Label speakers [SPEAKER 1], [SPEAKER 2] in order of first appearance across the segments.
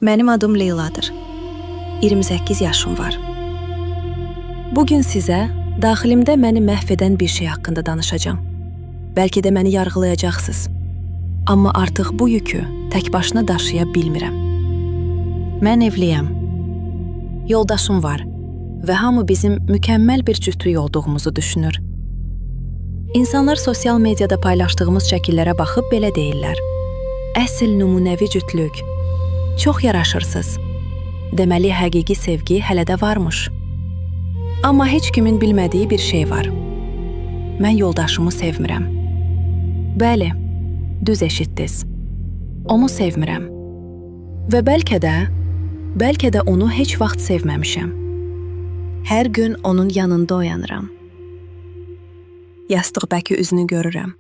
[SPEAKER 1] Mənim adım Leyladır. 28 yaşım var. Bugün sizə daxilimdə məni məhv edən bir şey haqqında danışacağam. Bəlkə də məni yargılayacaqsınız. Amma artıq bu yükü tək başına daşıya bilmirəm. Mən evliyəm. Yoldaşım var və hamı bizim mükəmməl bir cütlük olduğumuzu düşünür. İnsanlar sosial mediada paylaşdığımız şəkillərə baxıb belə deyirlər: "Əsl nümunəvi cütlük. Çox yaraşırsınız." Deməli həqiqi sevgi hələ də varmış. Amma heç kimin bilmədiyi bir şey var. Mən yoldaşımı sevmirəm. Bəli, düz eşitdiniz. Onu sevmirəm. Və bəlkə də onu heç vaxt sevməmişəm. Hər gün onun yanında oyanıram. Yastıqdakı üzünü görürəm.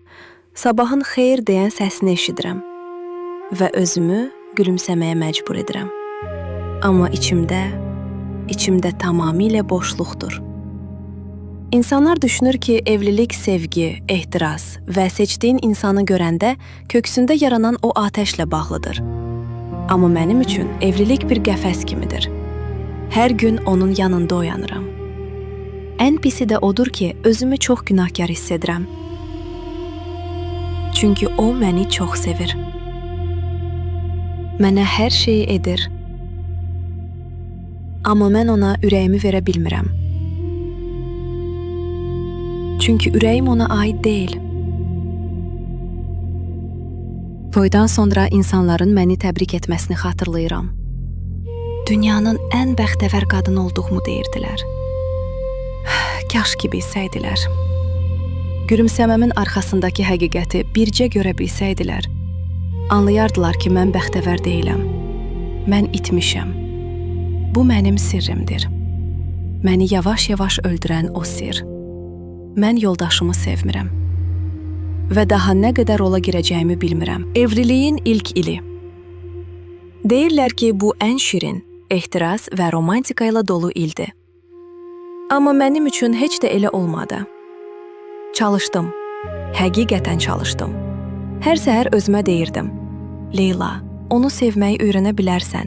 [SPEAKER 1] Sabahın xeyir deyən səsini eşidirəm və özümü gülümsəməyə məcbur edirəm. Amma içimdə tamamilə boşluqdur. İnsanlar düşünür ki, evlilik sevgi, ehtiras və seçdiyin insanı görəndə köksündə yaranan o atəşlə bağlıdır. Amma mənim üçün evlilik bir qəfəs kimidir. Hər gün onun yanında oyanıram. Ən pisi də odur ki, özümü çox günahkar hiss edirəm. Çünki o məni çox sevir. Mənə hər şeyi edir. Amma mən ona ürəyimi verə bilmirəm. Çünki ürəyim ona aid deyil. Toydan sonra insanların məni təbrik etməsini xatırlayıram. Dünyanın ən bəxtəvər qadını olduğumu deyirdilər. Kaş ki bilsəydilər. Gülümsəməmin arxasındakı həqiqəti bircə görə bilsəydilər, anlayardılar ki, mən bəxtəvər deyiləm. Mən itmişəm. Bu mənim sirrimdir. Məni yavaş-yavaş öldürən o sirr. Mən yoldaşımı sevmirəm. Və daha nə qədər rola girəcəyimi bilmirəm. Evliliyin ilk ili. Deyirlər ki, bu ən şirin, ehtiras və romantika ilə dolu ildir. Amma mənim üçün heç də elə olmadı. Çalışdım. Həqiqətən çalışdım. Hər səhər özümə deyirdim: "Leyla, onu sevməyi öyrənə bilərsən.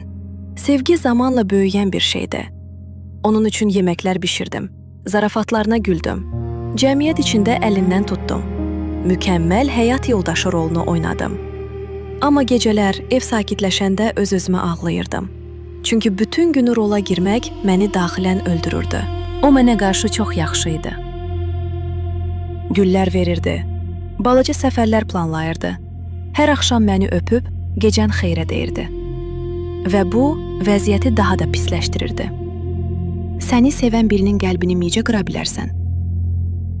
[SPEAKER 1] Sevgi zamanla böyüyən bir şeydir." Onun üçün yeməklər bişirdim. Zarafatlarına güldüm. Cəmiyyət içində əlindən tutdum. Mükəmməl həyat yoldaşı rolunu oynadım. Amma gecələr ev sakitləşəndə öz-özümə ağlayırdım. Çünki bütün günü rola girmək məni daxilən öldürürdü. O mənə qarşı çox yaxşı idi. Güllər verirdi. Balaca səfərlər planlayırdı. Hər axşam məni öpüb gecən xeyrə deyirdi. Və bu vəziyyəti daha da pisləşdirirdi. Səni sevən birinin qəlbini necə qıra bilərsən?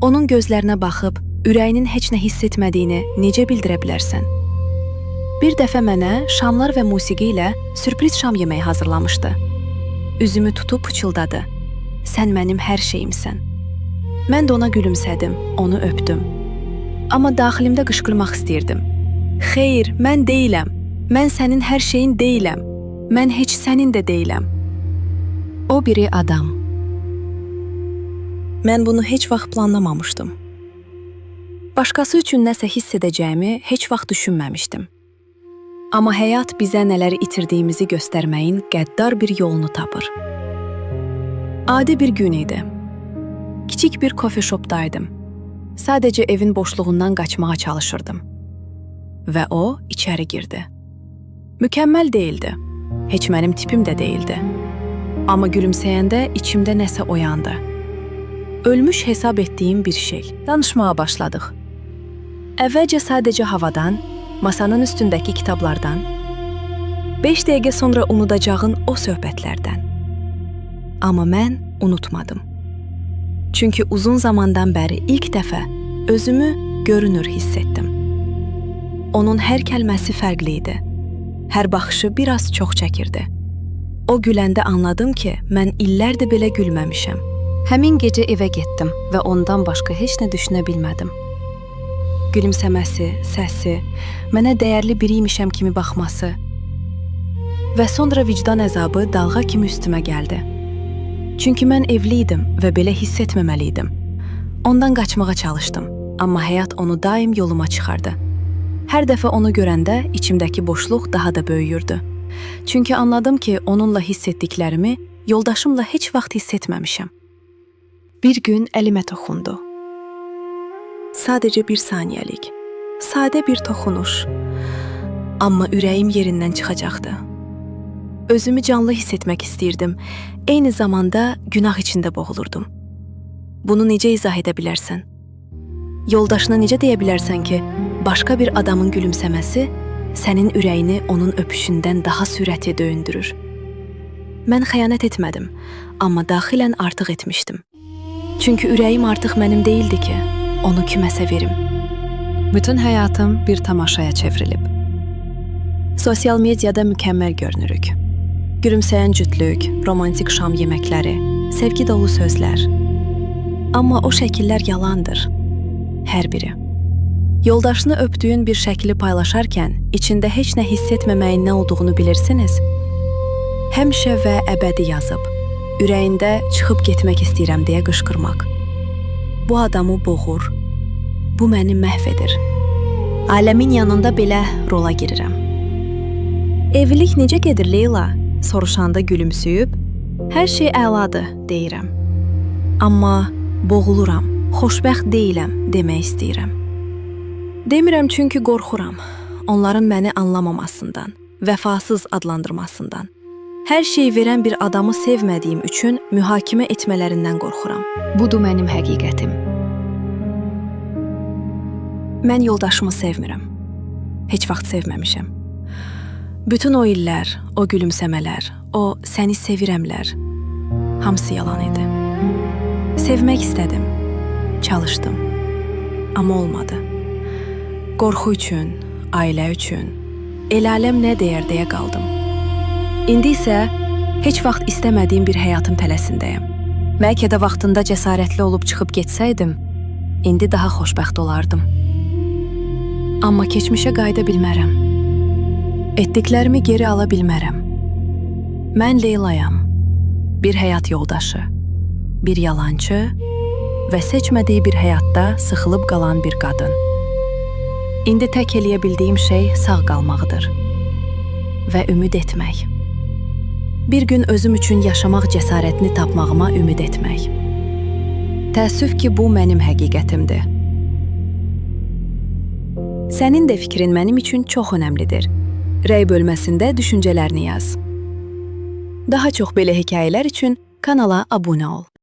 [SPEAKER 1] Onun gözlərinə baxıb ürəyinin heç nə hiss etmədiyini necə bildirə bilərsən? Bir dəfə mənə şamlar və musiqi ilə sürpriz şam yeməyi hazırlamışdı. Üzümü tutub pıçıldadı: "Sən mənim hər şeyimsən." Mən də ona gülümsədim, onu öpdüm. Amma daxilimdə qışqırmaq istəyirdim: "Xeyr, mən deyiləm. Mən sənin hər şeyin deyiləm. Mən heç sənin də deyiləm."
[SPEAKER 2] O biri adam.
[SPEAKER 1] Mən bunu heç vaxt planlamamışdım. Başqası üçün nəsə hiss edəcəyimi heç vaxt düşünməmişdim. Amma həyat bizə nələri itirdiyimizi göstərməyin qəddar bir yolunu tapır. Adi bir gün idi. Kiçik bir coffee shopdaydım. Sadəcə evin boşluğundan qaçmağa çalışırdım. Və o içəri girdi. Mükəmməl deyildi. Heç mənim tipim də deyildi. Amma gülümsəyəndə içimdə nəsə oyandı. Ölmüş hesab etdiyim bir şey. Danışmağa başladıq. Əvvəlcə sadəcə havadan, masanın üstündəki kitablardan, 5 dəqiqə sonra unudacağın o söhbətlərdən. Amma mən unutmadım. Çünki uzun zamandan bəri ilk dəfə özümü görünür hiss etdim. Onun hər kəlməsi fərqli idi. Hər baxışı biraz çox çəkirdi. O güləndə anladım ki, mən illərdir belə gülməmişəm.
[SPEAKER 2] Həmin gecə evə getdim və ondan başqa heç nə düşünə bilmədim.
[SPEAKER 1] Gülümsəməsi, səsi, mənə dəyərli biriymişəm kimi baxması və sonra vicdan əzabı dalğa kimi üstümə gəldi. Çünki mən evli idim və belə hiss etməməli idim. Ondan qaçmağa çalışdım, amma həyat onu daim yoluma çıxardı. Hər dəfə onu görəndə içimdəki boşluq daha da böyüyürdü. Çünki anladım ki, onunla hiss etdiklərimi yoldaşımla heç vaxt hiss etməmişəm. Bir gün əlimə toxundu. Sadəcə bir saniyəlik, sadə bir toxunuş. Amma ürəyim yerindən çıxacaqdı. Özümü canlı hiss etmək istəyirdim. Eyni zamanda günah içində boğulurdum. Bunu necə izah edə bilərsən? Yoldaşına necə deyə bilərsən ki, başqa bir adamın gülümsəməsi sənin ürəyini onun öpüşündən daha sürətli döyündürür? Mən xəyanət etmədim, amma daxilən artıq etmişdim. Çünki ürəyim artıq mənim deyildi ki, onu kiməsə verim.
[SPEAKER 2] Bütün həyatım bir tamaşaya çevrilib.
[SPEAKER 1] Sosial mediada mükəmməl görünürük. Gülümsəyən cütlük, romantik şam yeməkləri, sevgi dolu sözlər. Amma o şəkillər yalandır. Hər biri. Yoldaşını öpdüyün bir şəkli paylaşarkən içində heç nə hiss etməməyin nə olduğunu bilirsiniz? Həmişə və əbədi yazıb, ürəyində çıxıb getmək istəyirəm deyə qışqırmaq. Bu adamı boğur. Bu məni məhv edir. Aləmin yanında belə rola girirəm. Evlilik necə gedir Leyla? Soruşanda gülümsüyüb, hər şey əladır deyirəm. Amma boğuluram, xoşbəxt deyiləm demək istəyirəm. Demirəm çünki qorxuram. Onların məni anlamamasından, vəfasız adlandırmasından. Hər şeyi verən bir adamı sevmədiyim üçün mühakimə etmələrindən qorxuram.
[SPEAKER 2] Budur mənim həqiqətim.
[SPEAKER 1] Mən yoldaşımı sevmirəm. Heç vaxt sevməmişəm. Bütün o illər, o gülümsəmələr, o səni sevirəmlər, hamısı yalan idi. Sevmək istədim, çalışdım. Amma olmadı. Qorxu üçün, ailə üçün, el aləm nə deyər deyə qaldım. İndi isə heç vaxt istəmədiyim bir həyatın tələsindəyəm.
[SPEAKER 2] Bəlkə də vaxtında cəsarətli olub çıxıb getsəydim, indi daha xoşbəxt olardım.
[SPEAKER 1] Amma keçmişə qayıda bilmərəm. Etdiklərimi geri ala bilmərəm. Mən Leylayam. Bir həyat yoldaşı, bir yalançı və seçmədiyi bir həyatda sıxılıb qalan bir qadın. İndi tək eləyə bildiyim şey sağ qalmaqdır və ümid etmək. Bir gün özüm üçün yaşamaq cəsarətini tapmağıma ümid etmək.
[SPEAKER 2] Təəssüf ki, bu mənim həqiqətimdir.
[SPEAKER 1] Sənin də fikrin mənim üçün çox önəmlidir. Rəy bölməsində düşüncələrini yaz. Daha çox belə hekayələr üçün kanala abunə ol.